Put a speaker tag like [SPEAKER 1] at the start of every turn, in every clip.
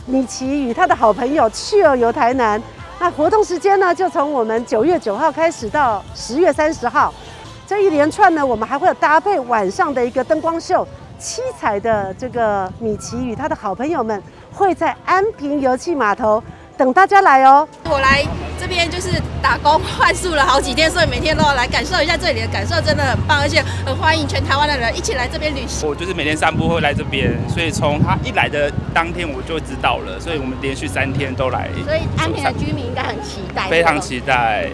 [SPEAKER 1] 米奇與他的好朋友趣兒遊台南。那活動時間呢，就從我們9月9號開始到10月30號。這一連串呢，我們還會有搭配晚上的一個燈光秀，七彩的這個米奇與他的好朋友們會在安平遊憩碼頭等大家來哦。
[SPEAKER 2] 我來這邊就是打工換宿了好幾天，所以每天都要來感受一下這裡的感受，真的很棒，而且很歡迎全台灣的人一起來這邊旅行。
[SPEAKER 3] 我就是每天散步會來這邊，所以從他一來的當天我就知道了，所以我們連續3天都來。
[SPEAKER 4] 所以安平的居民應該很期待。
[SPEAKER 3] 非常期待。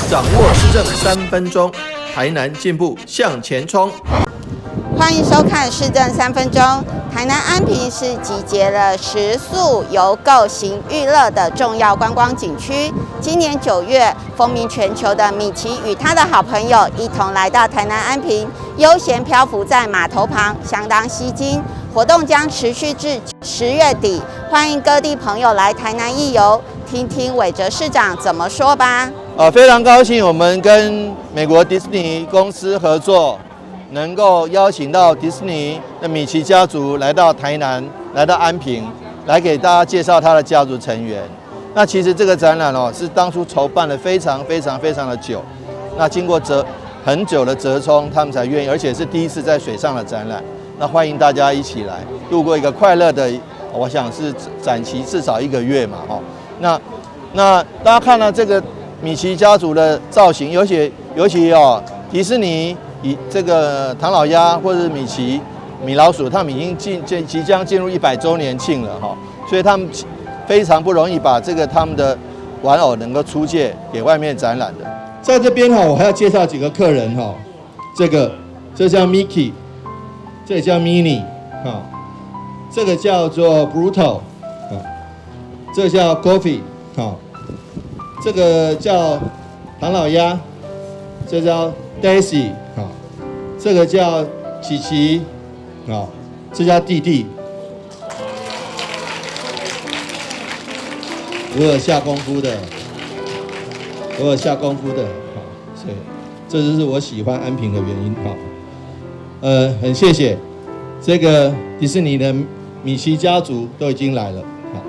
[SPEAKER 5] 掌握市政3分鐘，台南進步向前衝。
[SPEAKER 4] 歡迎收看市政三分鐘。台南安平是集結了食宿遊購行娛樂的重要觀光景區。今年9月，風靡全球的米奇與他的好朋友一同來到台南安平，悠閒漂浮在碼頭旁，相當吸睛。活動將持續至10月底，歡迎各地朋友來台南一遊，聽聽韋哲市長怎麼說吧。
[SPEAKER 5] 非常高興，我們跟美國迪士尼公司合作，能夠邀請到迪士尼的米奇家族來到台南，來到安平，來給大家介紹他的家族成員。那其實這個展覽哦，是當初籌辦了非常非常非常的久，那經過很久的折衝，他們才願意，而且是第一次在水上的展覽。那歡迎大家一起來度過一個快樂的，我想是展期至少一個月嘛，哦。那大家看到這個米奇家族的造型，尤其哦，迪士尼以這個唐老鴨或者是米奇、米老鼠，他們已經即將進入100週年慶了哈，所以他們非常不容易把這個他們的玩偶能夠出借給外面展覽的。在這邊哈，我還要介紹幾個客人哈，這叫 Mickey，這個叫 Minnie 哈，這個叫做 Pluto 啊，這個叫 Goofy 哈，這個叫唐老鴨，這叫 Daisy 哈，這個叫琪琪啊，這叫弟弟。我有下功夫的，我有下功夫的，好，所以這就是我喜歡安平的原因，哈。很謝謝這個迪士尼的米奇家族都已經來了，好，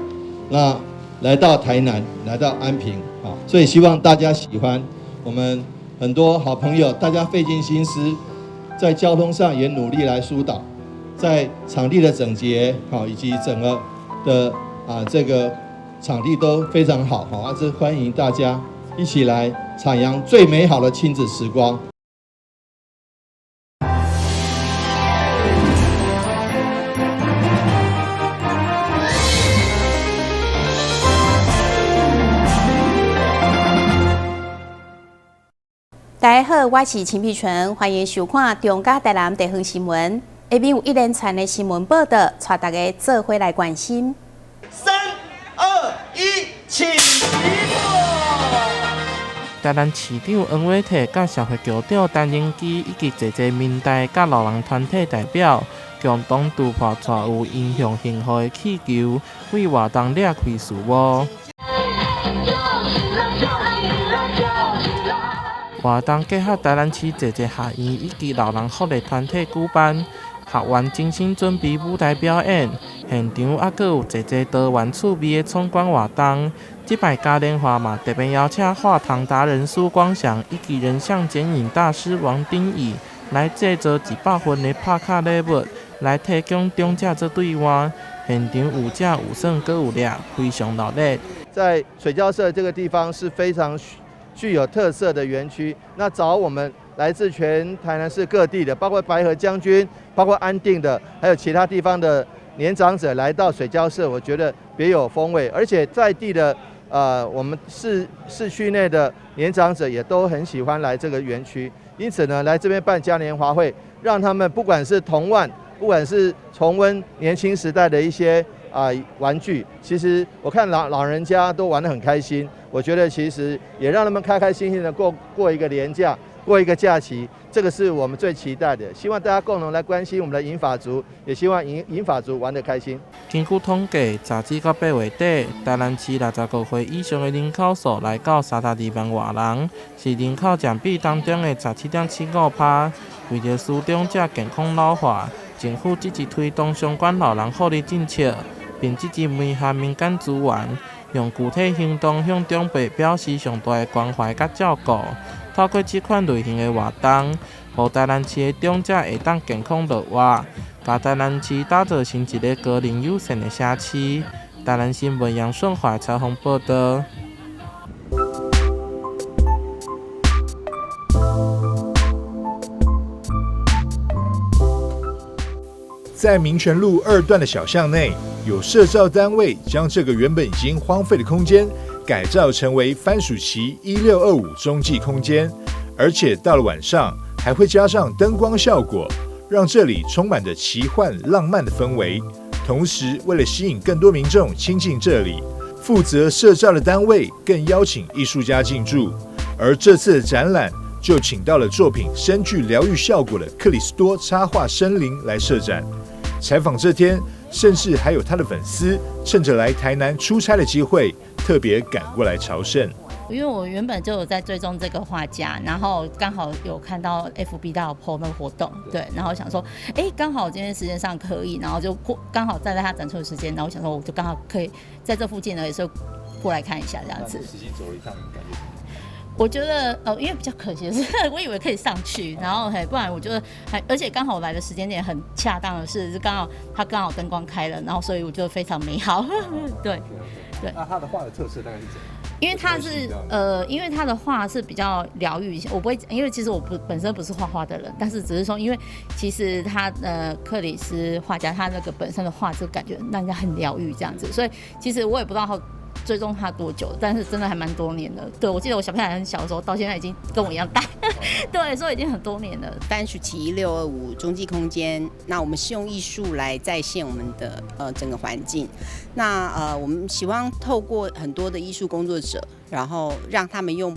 [SPEAKER 5] 那來到台南，來到安平，好，所以希望大家喜歡我們很多好朋友，大家費盡心思，在交通上也努力來疏導，在場地的整潔，好，以及整個的啊這個場地都非常好，好，啊，這歡迎大家一起來徜徉最美好的親子時光。
[SPEAKER 6] 大家好，我是陳碧純，歡迎收看中嘉台南地方新聞。下面有一連串的新聞報道，帶大家做伙來關心。
[SPEAKER 7] 三、二、一，起
[SPEAKER 8] 台南市長黃偉哲佮社會局長陳榮基以及濟濟民代佮老人團體代表，共同突破帶有英雄型號的氣球，為活動掠開序幕。活動結合台南市濟濟學院以及老人福利團體舉辦，學員精心準備舞台表演，現場猶閣有濟濟多元趣味的闖關活動。這擺嘉年華嘛，特別邀請畫糖達人蘇光祥以及人像剪影大師王丁乙來製作100份的拍卡禮物，來提供長者做兌換。現場有食有耍，閣有掠，非常熱鬧。
[SPEAKER 5] 在水交社這個地方是非常具有特色的園區，那找我們來自全台南市各地的，包括白河將軍、包括安定的，還有其他地方的年長者來到水交社，我覺得別有風味，而且在地的我們市區內的年長者也都很喜歡來這個園區，因此呢，來這邊辦嘉年華會，讓他們不管是童玩，不管是重溫年輕時代的一些玩具，其實我看老人家都玩得很開心。我覺得其實也讓他們開開心心的過一個連假，過一個假期，這個是我們最期待的。希望大家共同來關心我們的銀髮族，也希望銀髮族玩得開心。
[SPEAKER 8] 根據統計，截止到8月底，台南市65歲以上的人口數來到32萬外人，是人口佔比當中的17.75%。為著使長者健康老化，政府積極推動相關老人福利政策，並積極媒合民間資源，用具體行動向長輩表示上大的關懷佮照顧。透過這款類型的活動，予台南市的長者會當健康樂活，共台南市打造成一个高齡友善的社區。台南新聞楊順華採訪報導。
[SPEAKER 9] 在民權路二段的小巷內，有社造單位將這個原本已經荒廢的空間改造成為番薯萁1625中繼空間，而且到了晚上還會加上燈光效果，讓這裡充滿着奇幻浪漫的氛圍。同時，為了吸引更多民眾親近這裡，負責社造的單位更邀請藝術家進駐。而這次的展覽就請到了作品深具療癒效果的克里斯多插畫森林來設展。採訪這天，甚至還有他的粉絲趁着來台南出差的機會，特別趕過來朝聖。
[SPEAKER 10] 因為我原本就有在追蹤這個畫家，然後剛好有看到 FB 到 PO 那個活動，對，然後想說，哎，剛好今天時間上可以，然後就過剛好站在他展出的時間，然後我想說，我就剛好可以在這附近呢，也是過來看一下這樣子。
[SPEAKER 9] 實際走了一趟，感覺？
[SPEAKER 10] 我覺得，因為比較可惜的是，我以為可以上去，然後嘿，不然我覺得還，而且剛好我來的時間點很恰當的是，剛好他剛好燈光開了，然後所以我覺得非常美好。對，對。
[SPEAKER 9] 那他的畫的特色大概是怎樣？
[SPEAKER 10] 因為他是因為他的畫是比較療癒，我不會，因為其實我不本身不是畫畫的人，但是只是說，因為其實他克里斯畫家他那個本身的畫就感覺讓人家很療癒這樣子，所以其實我也不知道他追蹤他多久，但是真的還蠻多年的。對，我記得我小朋友很小的時候，到現在已經跟我一樣大，對，所以已經很多年了。
[SPEAKER 11] 番薯萁1625中繼空間，那我們是用藝術來再現我們的整個環境。那我們喜歡透過很多的藝術工作者，然後讓他們用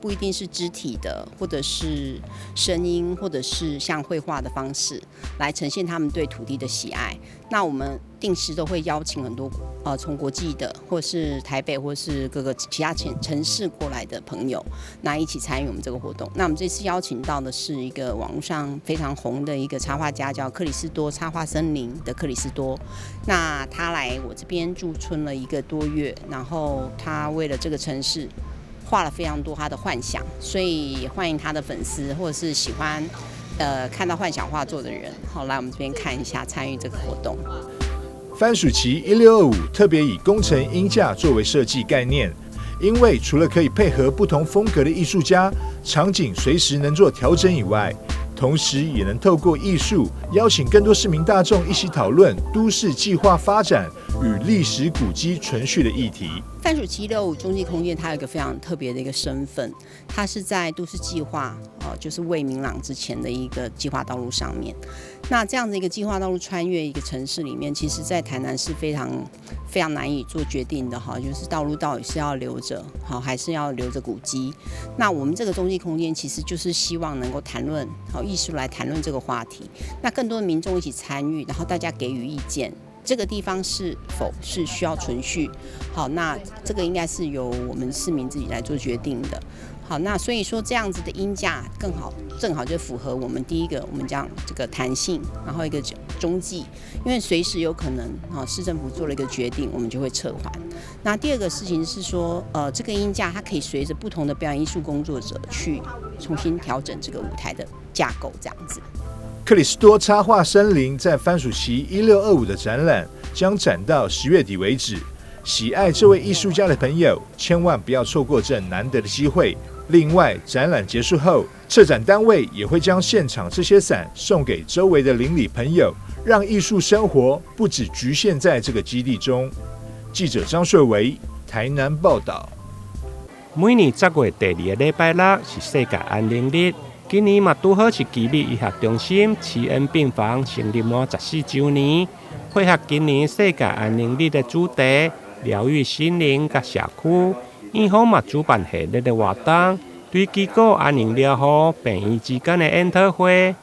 [SPEAKER 11] 不一定是肢體的，或者是聲音，或者是像繪畫的方式來呈現他們對土地的喜愛。那我們定時都會邀請很多從國際的，或是台北，或是各個其他城市過來的朋友，那一起參與我們這個活動。那我們這次邀請到的是一個網絡上非常紅的一個插畫家，叫克里斯多插畫森林的克里斯多。那他來我這邊駐村了一個多月，然後他為了這個城市畫了非常多他的幻想，所以歡迎他的粉絲或者是喜歡看到幻想畫作的人，好來我們這邊看一下，參與這個活動。
[SPEAKER 9] 番薯萁1625特別以工程鷹架作為設計概念，因為除了可以配合不同風格的藝術家，場景隨時能做調整以外，同時也能透過藝術邀請更多市民大眾一起討論都市計劃發展與歷史古蹟存續的議題。
[SPEAKER 11] 番薯萁1625中繼空間，它有一個非常特別的一個身份，它是在都市計劃，就是未明朗之前的一個計劃道路上面。那這樣子一個計劃道路穿越一個城市裡面，其實在台南是非常非常難以做決定的哈，就是道路到底是要留着好，還是要留着古蹟？那我們這個中繼空間其實就是希望能夠談論好藝術來談論這個話題，那更多的民眾一起參與，然後大家給予意見。這個地方是否是需要存續？好，那這個應該是由我們市民自己來做決定的。好，那所以說這樣子的鷹架更好，正好就符合我們第一個，我們講這個彈性，然後一個中繼，因為隨時有可能啊，市政府做了一個決定，我們就會撤還。那第二個事情是說，這個鷹架它可以隨着不同的表演藝術工作者去重新調整這個舞台的架構，這樣子。
[SPEAKER 9] 克里斯多插畫森林在番薯萁1625的展覽將展到10月底為止。喜愛這位藝術家的朋友，千萬不要錯過這難得的機會。另外，展覽結束後，策展單位也會將現場這些傘送給周圍的鄰里朋友，讓藝術生活不只局限在這個基地中。記者張瑞維台南報道。
[SPEAKER 12] 每年10月第二个禮拜六是世界安寧日。今年嘛拄好是奇美醫學中心慈恩病房成立滿14週年，配合今年世界安寧日的主題療癒心靈佮社區，院方嘛主辦系列的活動，對機構安寧療護病院之間的研討會，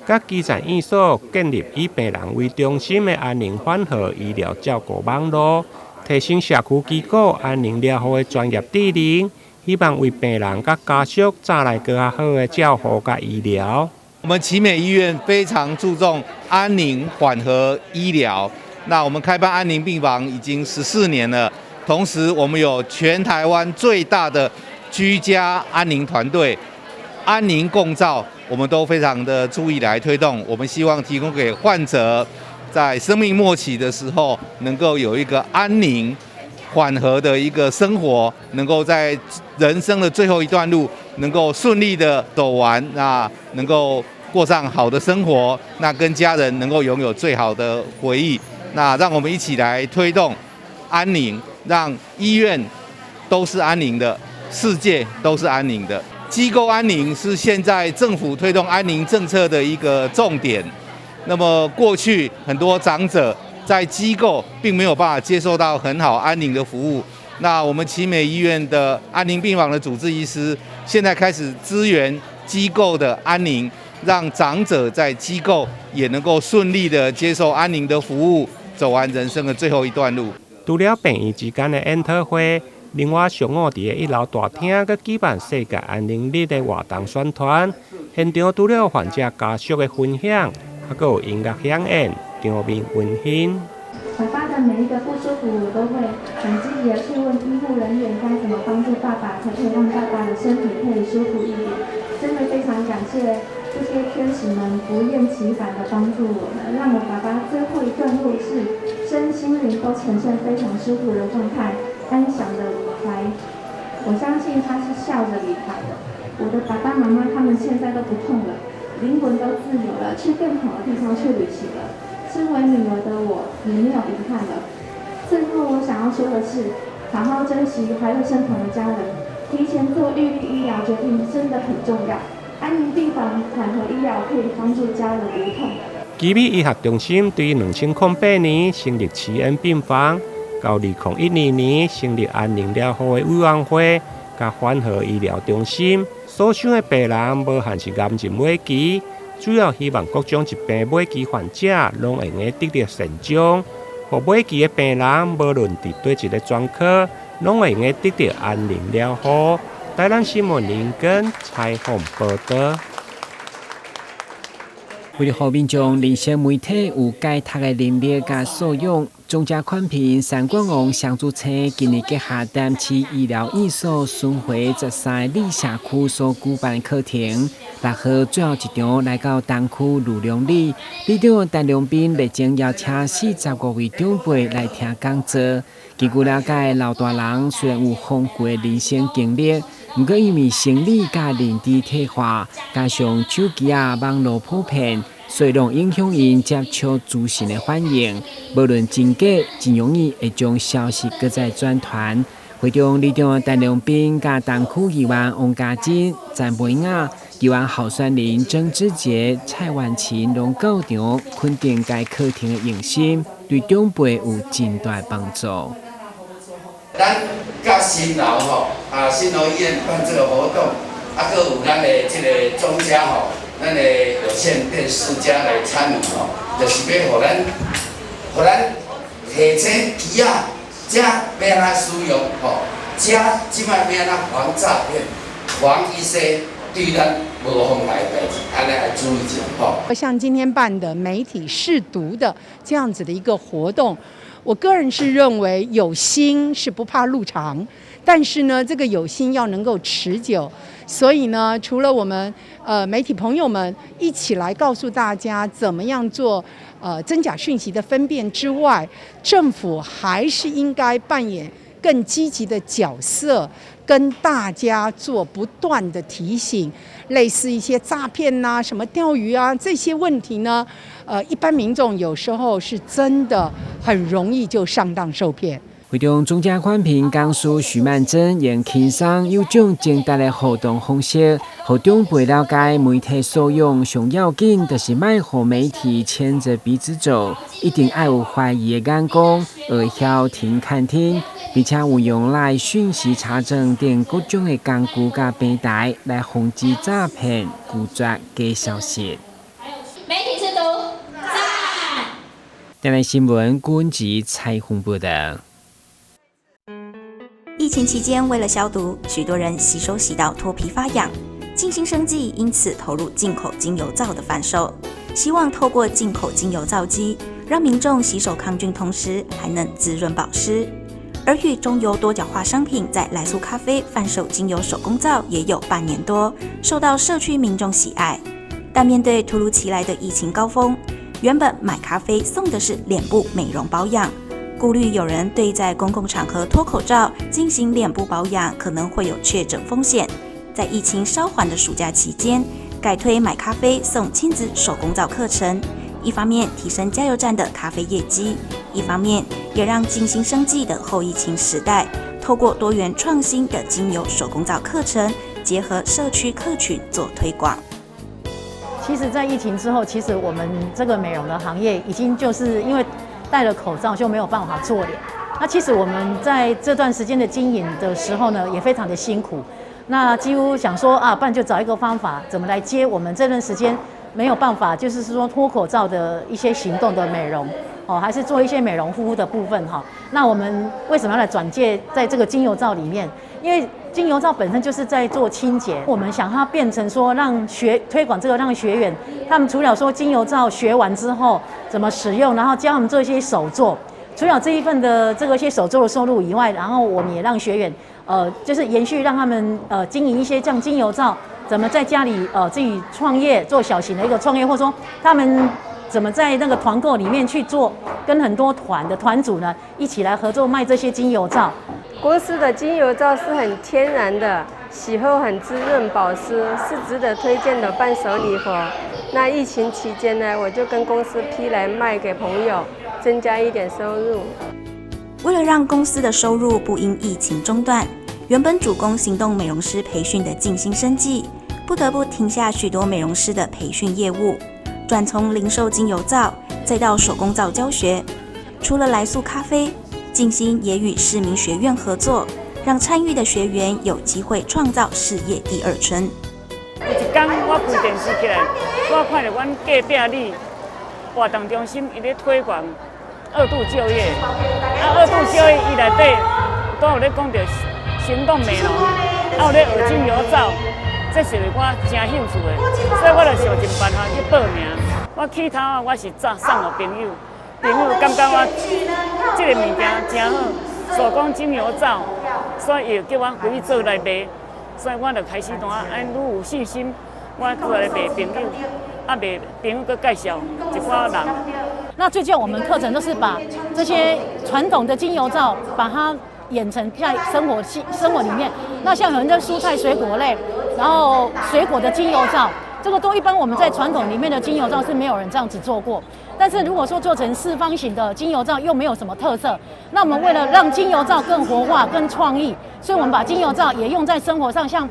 [SPEAKER 12] 佮基層院所建立以病人為中心的安寧緩和醫療照顧網路，提升社區機構安寧療護的專業智能。希望為病人佮家屬帶來閣較好的照護佮醫療。
[SPEAKER 13] 我們奇美醫院非常注重安寧緩和醫療，那我們開辦安寧病房已經14年了，同時我們有全台灣最大的居家安寧團隊，安寧共照，我們都非常的注意來推動。我們希望提供給患者在生命末期的時候，能夠有一個安寧緩和的一個生活，能夠在人生的最後一段路能夠順利的走完，那能夠過上好的生活，那跟家人能夠擁有最好的回憶。那讓我們一起來推動安寧，讓醫院都是安寧的，世界都是安寧的。機構安寧是現在政府推動安寧政策的一個重點。那麼過去很多長者在機構並沒有辦法接受到很好安寧的服務。那我們奇美醫院的安寧病房的主治醫師，現在開始支援機構的安寧，讓長者在機構也能夠順利的接受安寧的服務，走完人生的最後一段路。
[SPEAKER 12] 除了病院之間的研討會，另外上午佇一樓大廳閣舉辦世界安寧日的活動宣傳，現場除了患者家屬的分享，還閣有音樂響演，場面溫馨。
[SPEAKER 14] 爸爸的每一個不舒服，我都會很積極的去問醫護人員該怎麼幫助爸爸，才可以讓爸爸的身體可以舒服一點。真的非常感謝這些天使們不厭其煩的幫助我們，讓我爸爸最後一段路是身心靈都呈現非常舒服的狀態，安詳的離開。我相信他是笑着離開的。我的爸爸媽媽他們現在都不痛了，靈魂都自由了，去更好的地方去旅行了。身為女兒的我也沒有遺憾了。最後我想要說的是，好好珍惜還在身旁的家人，提前做預立醫療決定真的很重要。安寧病房緩和醫療可以幫助家人無痛。
[SPEAKER 12] 奇美醫學中心對2008年成立奇恩病房，到2012年成立安寧療護的委員會，佮緩和醫療中心，所收的病人無限是癌症末期。主要希望各種疾病末期患者攏會用得著善終，予末期的病人無論佇佗一个專科，攏會用得著安寧療護。台南新聞林根採訪報導。
[SPEAKER 15] 為了予民眾認識媒體有解讀的能力佮素養，中嘉寬頻三冠王雙主星今年結合台南市醫療院所巡迴13里社區所舉辦的課程，6號最後一場來到東區呂良里，里長陳良斌熱情邀請45位長輩來聽講座。根據了解，老大人雖然有豐富的人生經歷，毋過因為生理佮認知退化，加上手機仔網路普遍，所以攏影響𪜶接觸資訊的反應。無論真假，真容易會將消息閣再轉傳。會中里長陳良斌佮東區議員王家珍、陳培雅、議員候選人曾志杰、蔡婉琴攏到場肯定該課程的用心，對長輩有真大幫助。
[SPEAKER 16] 咱佮新樓吼，啊新樓醫院辦這個活動，啊，閣有咱的這個中嘉吼，咱的有線電視家來參與吼，就是欲予咱，予咱提醒機仔，這欲按怎使用吼，這這擺欲按怎防詐騙，防一些對咱無妨害的代誌，按呢愛注意一下吼。
[SPEAKER 17] 像今天辦的媒體識讀的這樣子的一個活動。我個人是認為有心是不怕路長，但是呢，這個有心要能夠持久。所以呢，除了我們媒體朋友們一起來告訴大家怎麼樣做真假訊息的分辨之外，政府還是應該扮演更積極的角色，跟大家做不斷的提醒，類似一些詐騙吶、什麼釣魚啊這些問題呢，一般民眾有時候是真的很容易就上當受騙。
[SPEAKER 15] 會中中嘉寬頻董事許曼珍用輕鬆有獎徵答的互動方式，予長輩了解媒體素養上要緊，就是莫予媒體牽著鼻子走，一定愛有懷疑的眼光，會曉停看聽，並且運用來訊息查證等各種的工具佮平台來防止詐騙、拒絕假消息。
[SPEAKER 18] 媒體識讀，讚！
[SPEAKER 15] 電視新聞君吉采訪報導。
[SPEAKER 19] 疫情期間，為了消毒，許多人洗手洗到脫皮發癢。静心生技因此投入进口精油皂的贩售，希望透过进口精油皂机，让民众洗手抗菌，同时还能滋润保湿。而与中油多角化商品在来速咖啡贩售精油手工皂也有半年多，受到社区民众喜爱。但面对突如其来的疫情高峰，原本买咖啡送的是脸部美容保养，顾虑有人对在公共场合脱口罩进行脸部保养可能会有确诊风险，在疫情稍缓的暑假期间，改推买咖啡送亲子手工皂课程，一方面提升加油站的咖啡业绩，一方面也让静心生技的后疫情时代，透过多元创新的精油手工皂课程，结合社区客群做推广。
[SPEAKER 20] 其实，在疫情之后，其实我们这个美容的行业已经就是因为戴了口罩就没有办法做脸。那其实我们在这段时间的经营的时候呢，也非常的辛苦。那几乎想说啊，不然就找一个方法，怎么来接我们这段时间没有办法，就是说脱口罩的一些行动的美容哦，还是做一些美容护肤的部分哈。那我们为什么要来转介在这个精油皂里面？因为精油皂本身就是在做清洁，我们想它变成说让学推广这个，让学员他们除了说精油皂学完之后怎么使用，然后教他们做一些手作，除了这一份的这个一些手作的收入以外，然后我们也让学员就是延续让他们经营一些像精油皂，怎么在家里自己创业做小型的一个创业，或者说他们怎么在那个团购里面去做，跟很多团的团主呢一起来合作卖这些精油皂。
[SPEAKER 21] 公司的精油皂是很天然的，洗后很滋润保湿，是值得推荐的伴手礼盒。那疫情期间呢，我就跟公司批来卖给朋友，增加一点收入。
[SPEAKER 19] 为了让公司的收入不因疫情中断，原本主攻行动美容师培训的静心生技，不得不停下许多美容师的培训业务，转从零售精油皂，再到手工皂教学。除了来速咖啡，静心也与市民学院合作，让参与的学员有机会创造事业第二春。
[SPEAKER 22] 有一天我开电视起来，我看到阮隔壁里活动中心伊咧推广二度就业，啊，二度就业伊内底都有咧讲到行动美容，啊有咧学精油皂，这是我真兴趣的，所以我就想尽办法去报名。我起头啊，我是送予朋友。朋友感觉我这个物件真好，手工精油皂，所以伊叫我回去做来卖，所以我就开始怎啊，按愈有信心，我过来卖朋友，啊卖朋友阁介绍一寡人。
[SPEAKER 20] 那最近我们课程都是把这些传统的精油皂，把它演成在生活里面。那像有人在蔬菜水果类，然后水果的精油皂。这个都一般我们在传统里面的精油皂是没有人这样子做过，但是如果说做成四方形的精油皂又没有什么特色，那我们为了让精油皂更活化、更创意，所以我们把精油皂也用在生活上，像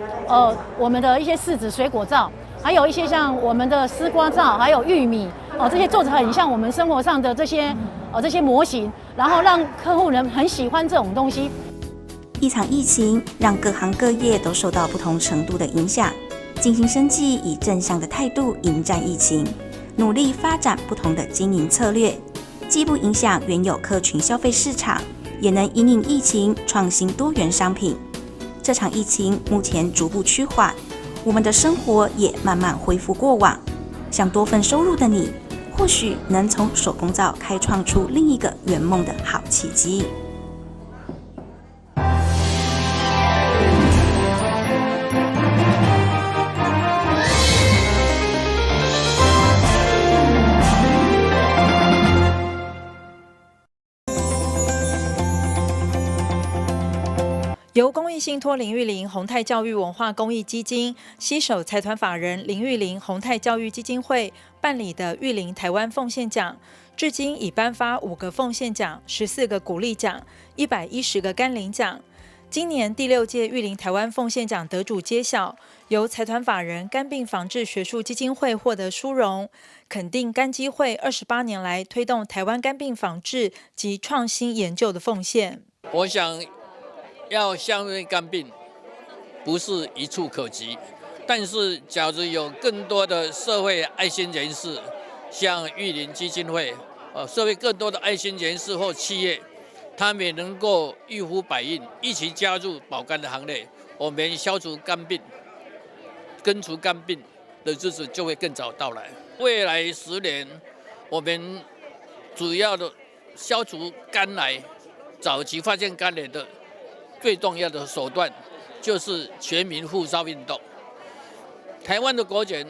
[SPEAKER 20] 我们的一些柿子水果皂，还有一些像我们的丝瓜皂，还有玉米哦，这些做成很像我们生活上的这些这些模型，然后让客户人很喜欢这种东西。
[SPEAKER 19] 一场疫情让各行各业都受到不同程度的影响。静心生技以正向的态度迎战疫情，努力发展不同的经营策略，既不影响原有客群消费市场，也能因应疫情创新多元商品。这场疫情目前逐步趋缓，我们的生活也慢慢恢复过往。想多份收入的你，或许能从手工皂开创出另一个圆梦的好契机。
[SPEAKER 23] 由公益信托林玉玲宏泰教育文化公益基金携手财团法人林玉玲宏泰教育基金会办理的玉玲台湾奉献奖，至今已颁发5个奉献奖、14个鼓励奖、110个甘霖奖。今年第6届玉玲台湾奉献奖得主揭晓，由财团法人肝病防治学术基金会获得殊荣，肯定肝基会28年来推动台湾肝病防治及创新研究的奉献。
[SPEAKER 24] 我想，要消灭肝病，不是一蹴可及，但是假如有更多的社会爱心人士，像玉林基金会，社会更多的爱心人士或企业，他们也能够一呼百应，一起加入保肝的行列，我们消除肝病，根除肝病的日子就會更早到來。未來10年，我們主要的消除肝癌、早期發現肝癌的最重要的手段，就是全民復燒運動。台灣的國檢，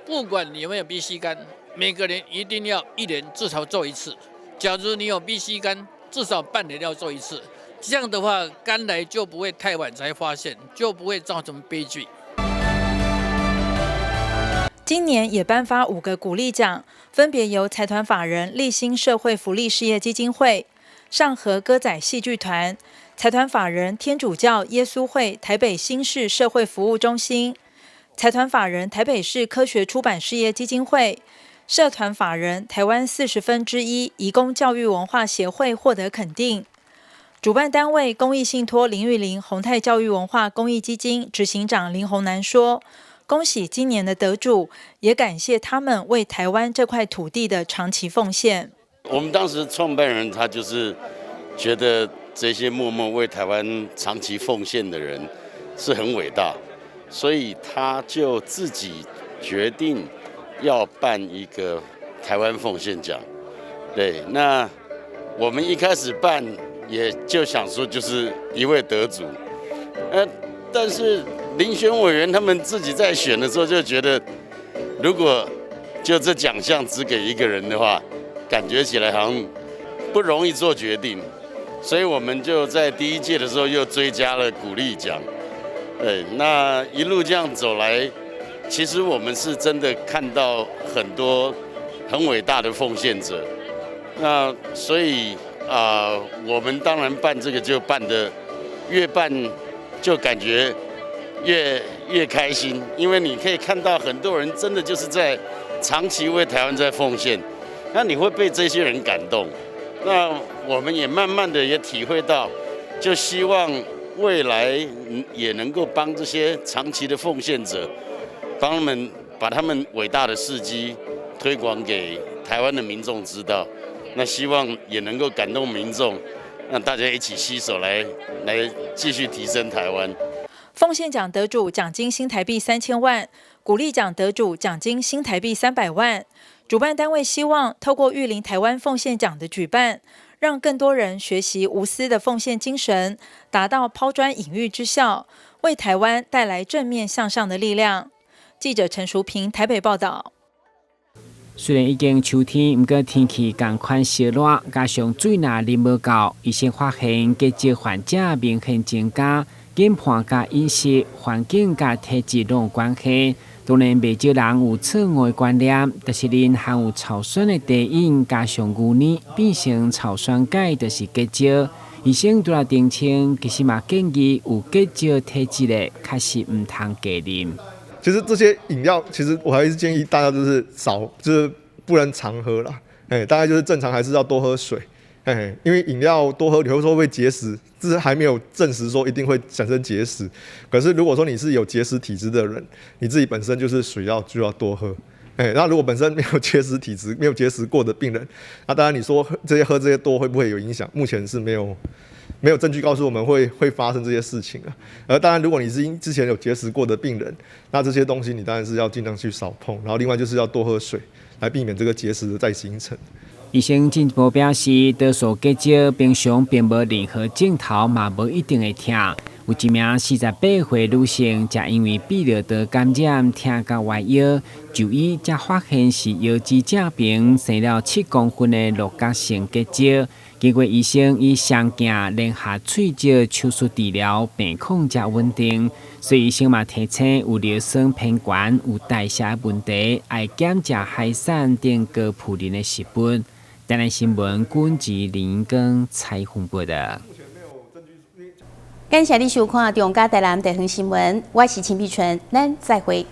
[SPEAKER 24] 不管你有沒有 B、C 肝，每個人一定要一年至少做一次。假如你有 B、C 肝，至少半年要做一次。這樣的話，肝癌就不會太晚才發現，就不會造成悲劇。
[SPEAKER 23] 今年也頒發五個鼓勵獎，分別由財團法人勵馨社會福利事業基金會、上河歌仔戲劇團、財團法人天主教耶穌會台北新市社會服務中心、財團法人台北市科學出版事業基金會、社團法人台灣1/40移工教育文化協會獲得肯定。主辦單位公益信託林玉玲宏泰教育文化公益基金執行長林宏南說：恭喜今年的得主，也感謝他們為台灣這塊土地的長期奉獻。
[SPEAKER 1] 我們當時創辦人他就是覺得這些默默為台灣長期奉獻的人是很偉大，所以他就自己決定要辦一個台灣奉獻獎。對，那我們一開始辦也就想說就是一位得主，但是遴選委員他們自己在選的時候就覺得，如果就這獎項只給一個人的話，感覺起來好像不容易做決定，所以我們就在第一屆的時候又追加了鼓勵獎。對，那一路這樣走來，其實我們是真的看到很多很偉大的奉獻者。那所以啊，我們當然辦這個就辦得越辦就感覺越開心，因為你可以看到很多人真的就是在長期為台灣在奉獻，那你會被這些人感動。那我們也慢慢的也體會到，就希望未來也能夠幫這些長期的奉獻者，幫他們把他們偉大的事蹟推廣給台灣的民眾知道。那希望也能夠感動民眾，讓大家一起攜手來繼續提升台灣。
[SPEAKER 23] 奉獻獎得主獎金新台幣3000萬，鼓勵獎得主獎金新台幣300萬。主辦單位希望透過玉林台灣奉獻獎的舉辦，讓更多人學習無私的奉獻精神，達到拋磚引玉之效，為台灣帶來正面向上的力量。記者陳淑萍台北報道。
[SPEAKER 15] 雖然已經秋天，毋過天氣仝款燒熱，加上水若啉無夠，醫生發現結石患者明顯增加，研判佮飲食環境佮體質攏有關係。當然，袂少人有錯誤的觀念，就是啉含有草酸的茶飲，加上牛奶，變成草酸鈣，就是結石。醫生除了澄清，其實嘛建議有結石體質的，確實毋通加啉。
[SPEAKER 2] 其實這些飲料，其實我還是建議大家就是少，就是不能常喝啦。哎，大概就是正常還是要多喝水。哎，因為飲料多喝，你會說會結石，這是還沒有證實說一定會產生結石。可是如果說你是有結石體質的人，你自己本身就是水要就要多喝。哎，那如果本身沒有結石體質、沒有結石過的病人，那當然你說這些喝這些多會不會有影響？目前是沒有證據告訴我們會發生這些事情啊。而當然，如果你是因之前有結石過的病人，那這些東西你當然是要盡量去少碰。然後另外就是要多喝水，來避免這個結石的再形成。
[SPEAKER 15] 醫生進一步表示，多數結石平常並無任何症頭，嘛無一定會疼。有一名48歲女性，才因為泌尿道感染疼到彎腰，就醫才發現是腰椎正邊生了7公分的鹿角性結石。經過醫生以雙鏡聯合碎石手術治療，病況才穩定。所以醫生嘛提醒，有尿酸偏懸、有代謝問題，愛減食海產等高嘌呤的食物。台南新聞，郭志林跟采訪報道。
[SPEAKER 6] 感謝你收看《中嘉台南地方新聞》，我是陳碧純，咱再會。